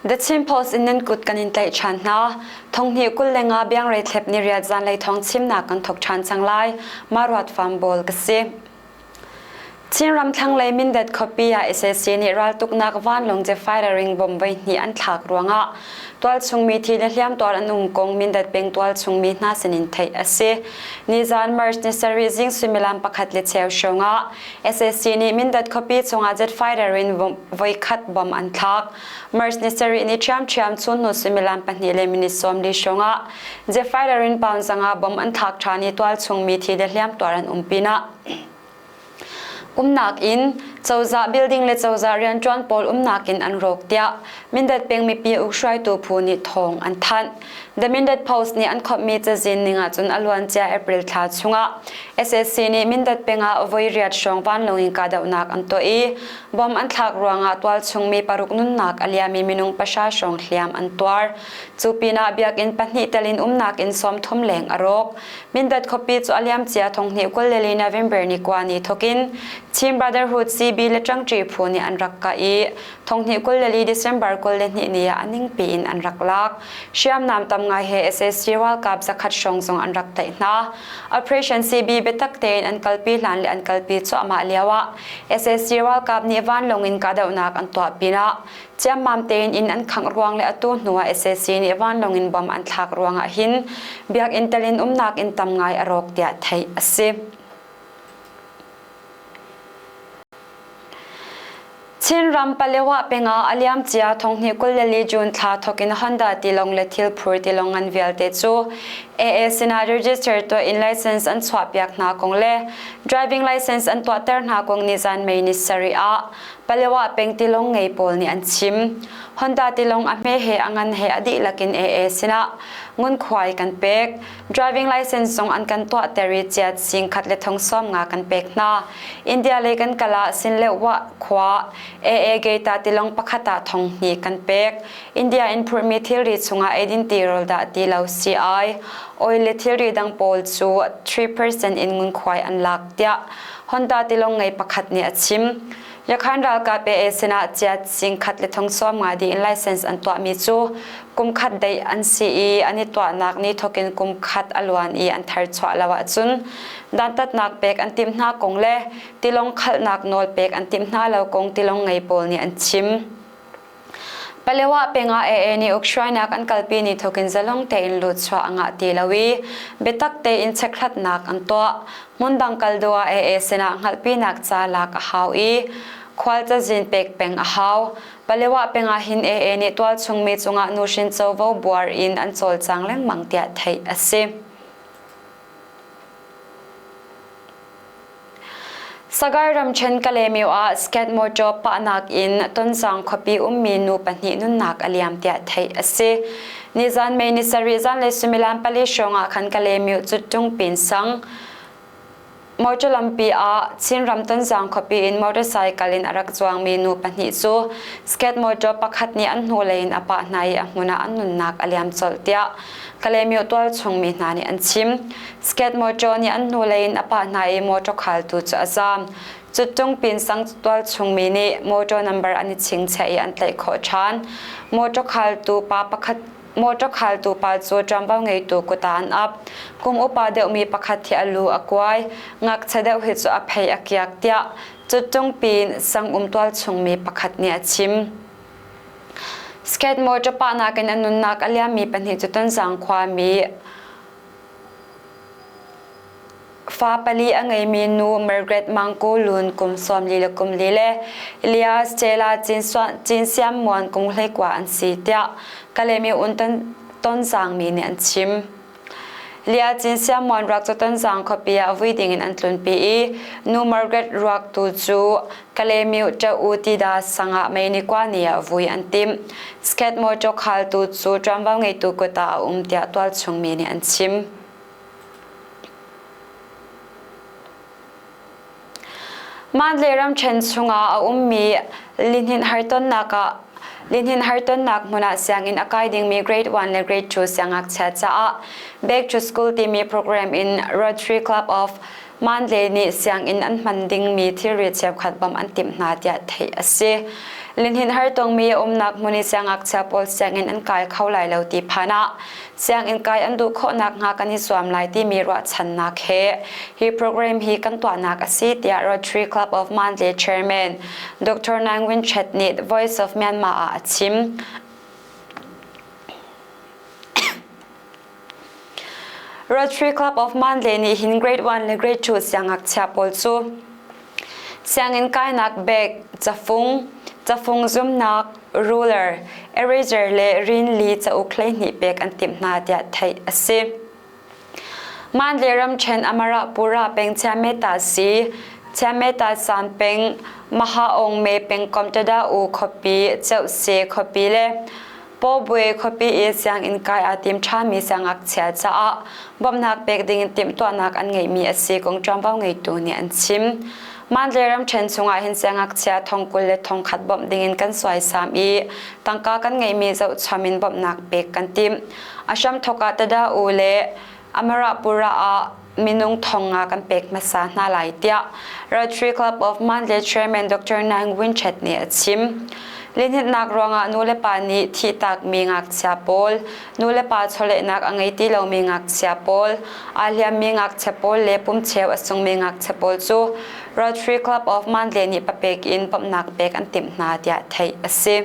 The Chin Post in nan kut kan in tlaih ṭhan hna. Thonghnih 25 biangrei thlep ni riat zanlei thawng chimnak kan thok ṭhan cang lai. Maruat Fam Bawl ka si. Chinram thlanglei Mindat khuapi ah sac nih raltuknak vanlawng jet fighter ring bom voihnih an thlak ruangah tualchung mi thi le hliamtuar an um kong Mindat peng tualchung mi hna sinin theih a si. Nizan March ni sarih zing suimilam pakhat le cheu hrawng ah sac nih Mindat khuapi chungah jet fighter in voikhat bom an thlak. March ni sarih ni ṭhiamṭhiam chunhnu suimilam pahnih le minute 40 hrawng ah jet fighter in pound zanga bom an thlak ṭhan i tualchung mi thi le hliamtuar an um pinah umnak in cozah building le cozah rianṭuan pawl umnak in an rawk tiah Mindat peng mipi ukhruaitu phu nih thawng an thanh. The Mindat Post nih an khawmhmi cazin ning ahcun a luancia April thla chungah SSC nih Mindat peng ah voi riat hrawng vanlawng in kahdohnak an tuah i bom an thlak ruangah tualchung mi paruk nunnak a liami minung pahra hrawng hliam an tuar. Cu pinah biakinn pahnih tel in umnak inn 30 leng a rawk. Mindat khuapi cu a liamcia thonghnih 24 November ni kua ni thokin Chin Brotherhood CB le ṭangṭi phu nih an rak kah i thonghnih 24 December 22 ni ah a ningpi in an rak lak. Hriamnam tam ngai he sac ralkap zakhat hrawng zong an rak tlaih hna. Operation CB biatak tein an kalpi hlan le an kalpi cuahmah lio ah sac ralkap nih vanlawng in kahdohnak an tuah pinah Ciammam tein inn an khangh ruang le atu hnu ah sac nih vanlawng in bom an thlak ruangah hin biakinn tel in umnak inn tam ngai a rawk tiah theih a si. Chinram Palewa peng ah a liamcia thonghnih 24 June thla thawk in Honda tilawng le thilphur tilawng ngan vialte cu AA sinah register tuah in license an chuahpiak hna kong le driving license an tuahter hna kong nizan May ni sarih ah Palewa peng tilawng ngei pawl nih an chim. Honda tilawng a hme he a ngan he a dihlak in AA sinah ngunkhuai kan pek. Driving license zong an kan tuahter i chiat sing khat le thong sawm nga kan pek hna. India lei kan kal ah Sinlehwah khua AA gate ah tilawng pakhat ah thong hnih kan pek. India in phurhmi thilri chungah eidin tirawl dah ti lo si-ai, oil le thilri dang pawl cu 3% in ngunkhuai an lak tiah Honda tilawng ngei pakhat nih a chim. Yakhan ralkap AA sinah chiat sing khat le thong sawm nga dih in license an tuahmi cu kum khat deih an si i an i tuahnak ni thokin kum khat a luan i an thar chuah lo ahcun dantatnak pek an timh hna kong le tilawng khalhnak nawl pek an timh hna lo kong tilawng ngei pawl nih an chim. Palewa peng ah AA nih ukhruainak an kalpi ni thokin zalong tein lutchuah a ngah ti lo i biatak tein chekhlatnak an tuah. Hmundang kal duh ah AA sinah hngalhpinak ca lak a hau i khual cazin pek peng a hau. Palewa peng ah hin AA nih tualchung mi cungah nuhrin covo buar in an cawlcang lengmang tiah theih a si. Sagaing ramṭhen Kalaymyo ah sket mawṭaw pahnak in Tonzang khuapi ummi nu pahnih nunnak a liam tiah theih a si. Nizan May ni sarih zanlei suimilam pali hrawng ah khan Kalaymyo Cuttung Pin sang mawṭaw lampi ah Chinram Tonzang khuapi in motorcycle in a rak zuangmi nu pahnih cu sket mawṭaw pakhat nih an hnulei in a pah hna i a hmun ah an nunnak a liam colh tiah Kalaymyo tualchung mi hna nih an chim. Sket mawṭaw nih an hnulei in a pah hna i mawṭaw khaltu cu a zaam. Cuttung pin sang tualchung mi nih mawṭaw number an i chingchiah i an tlaih khawh ṭhan. Mawṭaw khaltu pa pakhat Mawṭaw khaltu pa cu ṭuanvo ngeitu kut ah an ap. Kum upa deuhmi pakhat hi a lu a kuai. Ngakchia deuh hi cu a phei a kiak tiah Cuttung pin sang um tualchung mi pakhat nih a chim. Sket mawṭaw pahnak in a nunnak a liammi pahnih cu Tonzang khuami fa pali a ngeimi nu Margaret Mangko Lun kum 44 le kum li le Elias Chela Cin Siam Muan kum 19 an si tiah Kalemi un Tonzang mi nih an chim. Lia Cin Siamuan ruak cu Tonzang khuapi ah vui dingin an tlunpi i nu Margaret ruak tu cu Kalaymyo Ṭa-u Tida sang ah May ni kua ni ah vui an timh. Sket mawṭaw khaltu cu ṭuanvo ngeitu kut ah a um tiah tualchung mi nih an chim. Mandalay ramṭhen chungah a ummi lihnin hartonnak ah lihnin hartonnak hmun ah sianginn a kai dingmi Grade 1 le Grade 2 siangngakchia caah Back to School timi program in Rotary Club of Mandalay nih sianginn an hman dingmi thilri cheukhat bawmh an timh hna tiah theih a si. Lihnin har tongmi a umnak hmun i siangngakchia pawl sianginn an kai kho lai lo ti phan ah sianginn kai an duh khawhnak hnga kan i zuam lai timi ruahchannak he hi program hi kan tuahnak a si tiah Rotary Club of Mandalay Chairman Dr. Nang Win Chet nih Voice of Myanmar ah a chim. Rotary Club of Mandalay nih hin Grade 1 le Grade 2 siangngakchia pawl cu sianginn kainak bag, cafung, cafung zumnak, ruler, eraser le rinli cauk 12 pek an timh hna tiah theih a si. Mandalay ramṭhen Amarapura peng Chiameta si Chiameta San peng Mahaong me pengkomh Tada U khuapi Ceuhse khuapi le Pawbwe khuapi i sianginn kai aa tim ṭhanmi siangngakchia caah bawmhnak pek dingin timhtuahnak an ngeihmi a si kong ṭuanvo ngeitu nih an chim. Mandalay ramṭhen chungah hin siangngakchia thong 20 le thong khat bawmh dingin kan suaisam i tangka kan ngeihmi zohchom in bawmhnak pek kan timh. A hramthawk ah Tada U le Amarapura ah minung 500 kan pek hmasa hna lai tiah Rotary Club of Mandalay Chairman Dr. Nang Win Chet nih a chim. Linhinnak ruangah nulepa nih thihtakmi ngakchia pawl, nulepa chawlehnak a ngei ti lomi ngakchia pawl, aa hliammi ngakchia pawl le pumcheu a sungmi ngakchia pawl cu Rotary Club of Mandalay nih papek in bawmhnak pek an timh hna tiah theih a si.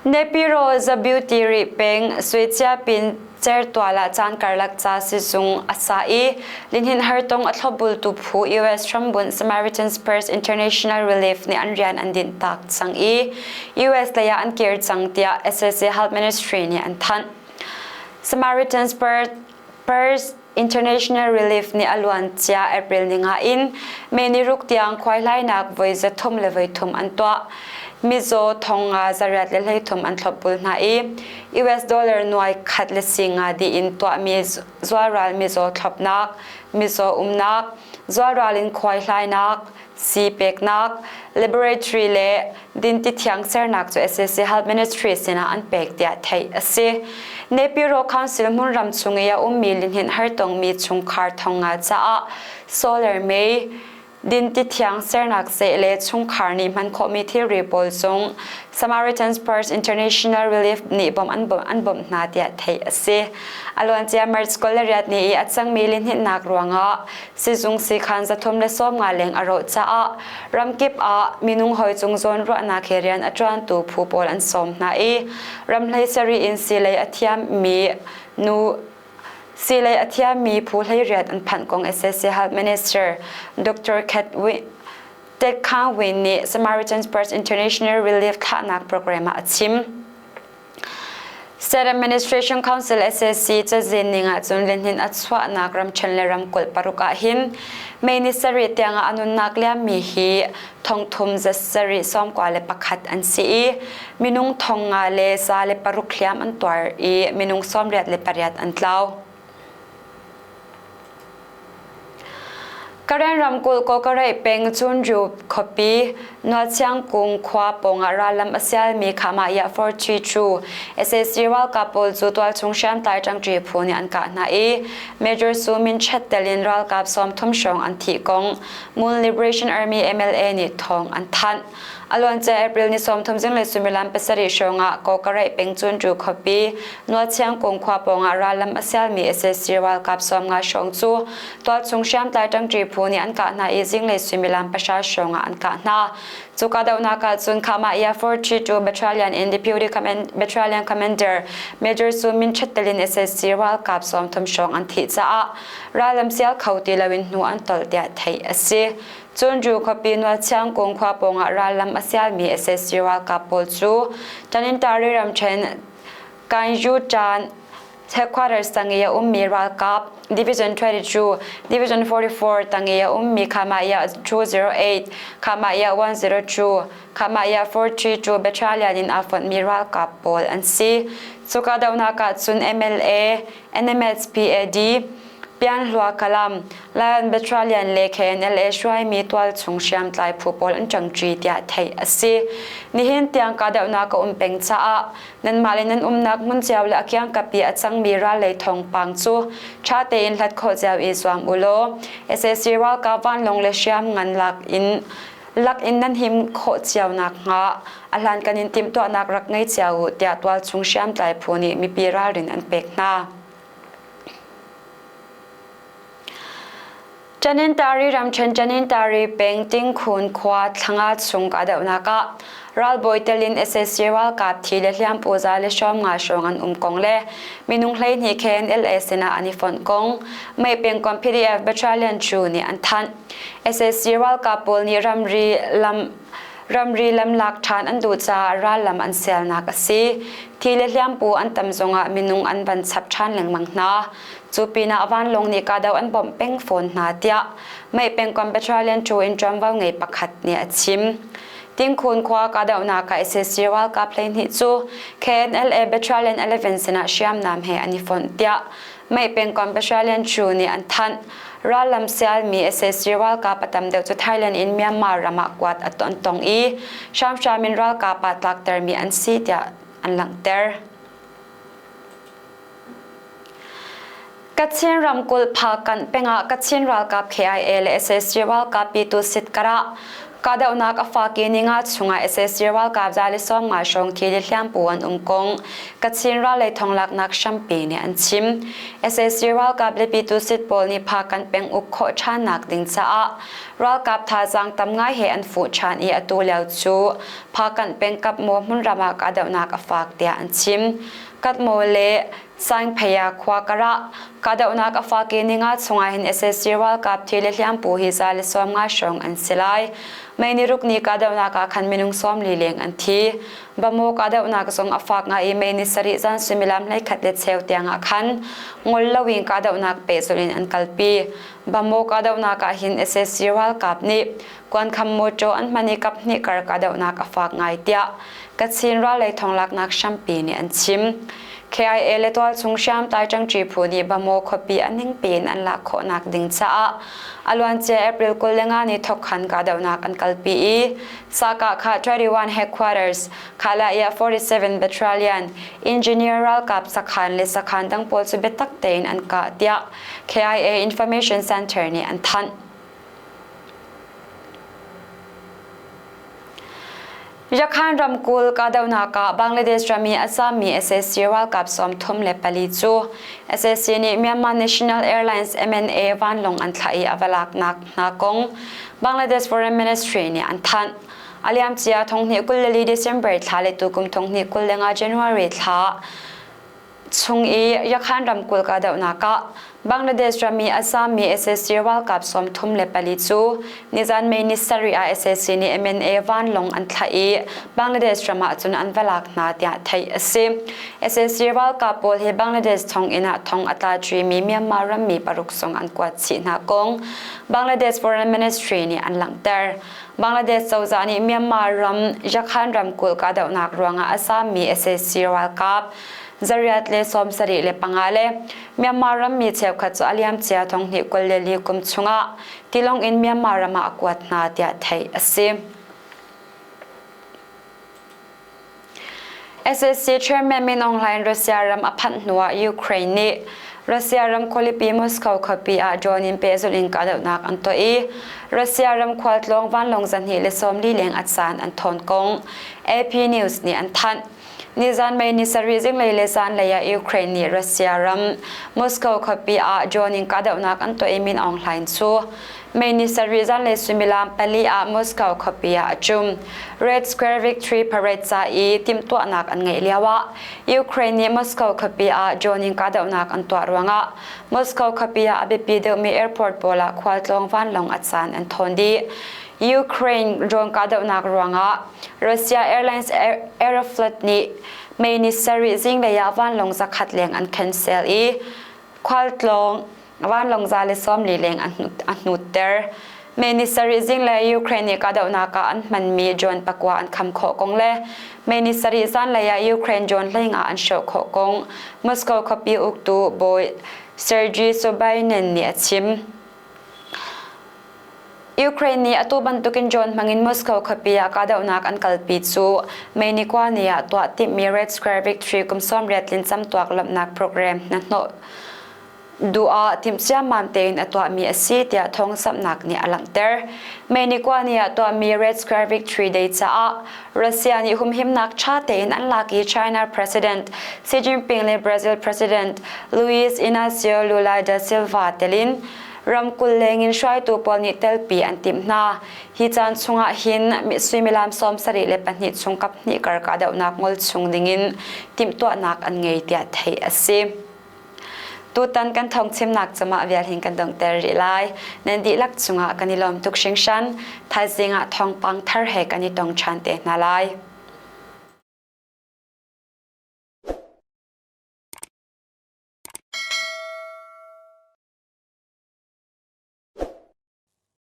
Nepiro Zabew Rih peng Suicia pin certual ah caan karlak ca sizung a sa i lihnin hartong a thlopbultu phu US hrambunh Samaritan's Purse International Relief nih an rian an dinh tak cang i US lei ah an kir cang tiah SSA Health Ministry nih an thanh. Samaritan's Purse International Relief nih a luancia April ni nga in May ni ruk tiang khuaihlainak voi 303 an tuah. Mizaw 500 143 an thlopbul hna i US dollar nuai khat le singa dih in tuahmi zualral mizaw thlopnak, mizaw umnak, zualral in khuaihlainak, sii peknak, laboratory le dinti thiang sernak cu SAC Health Ministry sinah an pek tiah theih a si. Nepiro Council hmunram chung i a ummi lihninh hartongmi chungkhar 500 caah solar mei, dinti thiang sernak seh le chungkhar nih hman khawhmi thilri pawl zong Samaritan's Purse International Relief nih bawmh an bawmh an bawmh hna tiah theih a si. A luancia March 28 ni i a cangmi lihninhnak ruangah sizung siikhan 350 leng a rawh caah ramkip ah minung hawi cung zawnruahnak he rian a ṭuantu phu pawl an sawm hna i ramhlei sarih in silei a thiammi nu silei a thiammi phu 18 an phanh kong SAC Health Minister Dr. Kat Tet Khang Win nih Samaritan's Purse International Relief thlahnak program ah a chim. State Administration Council SAC cazin ning ahcun lihnin a chuahnak ramṭhen le ramkulh paruk ahhin May ni sarih tiangah a nunnak liammi hi 3191 an si i minung 5106 hliam an tuar i minung 88 an tlau. Karen ramkulh Kawkareih peng Chunryu khuapi Nuachiangkung khua pawngah rallam a sialmi Khahmah 432 sac ralkap pawl cu tualchung hriamtlai ṭangṭi phu nih an kah hna i Major Su Min Chet tel in ralkap 30 hrawng an thih kong Moon Liberation Army MLA nih thawng an thanh. A luancia April ni 30 zinglei suimilam pasarih hrawngah Kawkareih peng Chunryu khuapi Nuachiangkung khua pawngah rallam a sialmi sac ralkap 50 hrawng cu Tualchung hriamtlai ṭangṭi phu nih an kah hna i zinglei suimilam pahra hrawngah an kah hna. Cu kahdohnak ah cun Khama 432 Battalion in Deputy Battalion Commander Major Su Min Chet tel in sac ralkap 30 hrawng an thih caah rallam sial kho ti loin hnu an tolh tiah theih a si. Cun Ru khuapi Nualchiangkung khua pawngah rallam a sialmi sac ralkap pawl cu Tanintari ramṭhen Kanyu Ṭan Headquarters tang i a ummi ralkap Division 22, Division 44 tang i a ummi Khamaya 208, Khamaya 102, Khamaya 432 Battalion in aa fonhmi ralkap pawl an si. Cuka dohnak ah cun MLA, NMSPAD, Pianhlua Kalam, Lion Battalion le KNLA hruaimi tualchung hriamtlai phu pawl an ṭangṭi tiah theih a si. Nihin tiang kahdohnak a um peng caah Nanmah le nan umnak hmun cio le a kiangkap i a cangmi ral lei thawngpang cu ṭha tein hlat khawh cio i zuam u law sac ralkap vanlawng le hriam ngan lak in Lak in nan him khawh cio nakhnga a hlankan in timhtuahnak rak ngei cio u tiah tualchung hriamtlai phu nih mipi ralrin an pek hna. Tanintari ramṭhen Tanintari peng Tingkhun khua thlanga chung kahdohnak ah ralbawi tel in sac ralkap thi le hliampu za le 50 hrawng an um kong le minung 12 KNLA sinah an i fonh kong Mei pengkomh PDF Battalion 2 nih an thanh. Sac ralkap pawl nih ramri lam ramri lamlak ṭhan an duh caah rallam an sialnak a si. Thi le hliampu an tam zongah minung an van chap ṭhan lengmang hna. Cu pinah vanlawng nih kahdoh an bawmh peng fawn hna tiah Mei pengkomh Battalion 2 in ṭuanvo ngei pakhat nih a chim. Tingkhun khua kahdohnak ah sac ralkap 12 cu KNLA Battalion 11 sinah hriamnam he an i fonh tiah Mei pengkomh Battalion 2 nih an thanh. Rallam sialmi sac ralkap a tam deuh cu Thailand in Myanmar ram ah kuat a ton tong i hramhram in ralkap ah tlaktermi an si tiah an langhter. Kachin ramkulh Phakanh pengah Kachin ralkap KIA le sac ralkap pitu Sitkar ah kahdohnak a fak i ninga chungah sac ralkap 150 hrawng thi le hliampu an um kong Kachin rallei thonglaknak hrampi nih an chim. Sac ralkap le pitu sit pawl nih Phakanh peng uk khawh ṭhannak ding caah ralkap thazaang tam ngai he an fuh ṭhan i atu lio cu Phakanh peng Kapmaw hmunram ah kahdohnak a fak tiah an chim. Katmaw le Saingphaya khua karah kahdohnak a fak i ninga chungah hin sac ralkap thi le hliampu hi 150 hrawng an si lai. May ni ruk ni kahdohnak ah khan minung 40 leng an thi. Bamaw kahdohnak zong a fak ngai i May ni sarih zan suimilam 11 le cheu tiangah khan ngol loin kahdohnak pehzulh in an kalpi. Bamaw kahdohnak ah hin sac ralkap nih kuankham mawṭaw an hman i kaphnih kar kahdohnak a fak ngai tiah Kachin rallei thonglaknak hrampi nih an chim. KIA le tualchung hriamtlai ṭangṭi phu nih Bamaw khuapi a ningpi in an lak khawhnak ding caah a luancia April 25 ni thok khan kahdohnak an kalpi i Sakah kha 21 Headquarters, Khalaya 47 Battalion, Engineer ralkap sakhan le sakhan dang pawl cu biatak tein an kah tiah KIA Information Center nih an thanh. Yakhan ramkulh kahdohnak ah Bangladesh ram i a zammi sac ralkap 34 cu sac nih Myanmar National Airlines MNA vanlawng an thlah i a va laknak hna kong Bangladesh Foreign Ministry nih an thanh. A liamcia 2024 December thla le tukum 2025 January thla chung i Yakhan ramkulh kahdohnak ah Bangladesh ram i a zaammi sac ralkap 34 cu nizan May ni sarih ah sac nih MNA vanlawng an thlah i Bangladesh ram ah cun an va lak hna tiah theih a si. sac ralkap pawl hi Bangladesh thonginn ah thong a tla ṭimi Myanmar rammi paruk zong an kuat chih hna kong Bangladesh Foreign Ministry nih an langhter. Bangladesh cozah nih Myanmar ram Yakhan ramkulh kahdohnak ruangah a zaammi sac ralkap 875 le Myanmar rammi cheukhat cu a liamcia 2024 kum chungah tilawng in Myanmar ram ah a kuat hna tiah theih a si. SSC Chairman Min Aung Hlaing Russia ram a phanh hnuah Ukraine nih Russia ram khualipi Moscow khuapi ah drone in pehzulh in kahdohnak an tuah i Russia ram khualtlawng vanlawng 240 leng a caan an thawn kong AP News nih an thanh. Nizan May ni sarih zinglei le zanlei ah Ukraine nih Russia ram Moscow khuapi ah drone in kahdohnak an tuah i Min Aung Hlaing cu May ni sarih zanlei suimilam pali ah Moscow khuapi ah a ṭum. Red Square Victory Parade ca i timhtuahnak an ngeih lioah Ukraine nih Moscow khuapi ah drone in kahdohnak an tuah ruangah Moscow khuapi ah a biapi deuhmi airport pawl ah khualtlawng vanlawng a caan an thawn dih. Ukraine drone kahdohnak ruangah Russia Airlines Aeroflot nih May ni sarih zinglei ah vanlawng zakhat leng an cancel i khualtlawng vanlawng 140 leng a hnutter. May ni sarih zinglei Ukraine nih kahdohnak ah an hmanmi drone pakua an kham khawh kong le May ni sarih zanlei ah Ukraine drone 15 an hrawh khawh kong Moscow khuapi uktu bawi Sergei Sobyanin nih a chim. Ukraine nih atu bantukin drone hmangin Moscow khuapi ah kahdohnak an kalpi cu May ni kua ni ah tuah timhmi Red Square Victory kum 80 tlin camtuak lawmhnak program hnahnawh Duh ah timh ciammam tein a tuahmi a si tiah thawngzamhnak nih a langhter. May ni kua ni ah tuahmi Red Square Victory Day caah Russia nih humhimnak ṭha tein an lak i China President Xi Jinping le Brazil President Luiz Inacio Lula da Silva telin ramkulh lengin hruaitu pawl nih telpi an timh hna. Hi caan chungah hin suimilam 72 chung kaphnih kar kahdohnak ngol chung dingin timhtuahnak an ngei tiah theih a si. Tutan kan thawngchimnak cumah vial hin kan donghter rih lai. Nan dihlak cungah kan i lawm tuk hringhran. Thaizing ah thawngpang thar he kan i tong ṭhan te hna lai.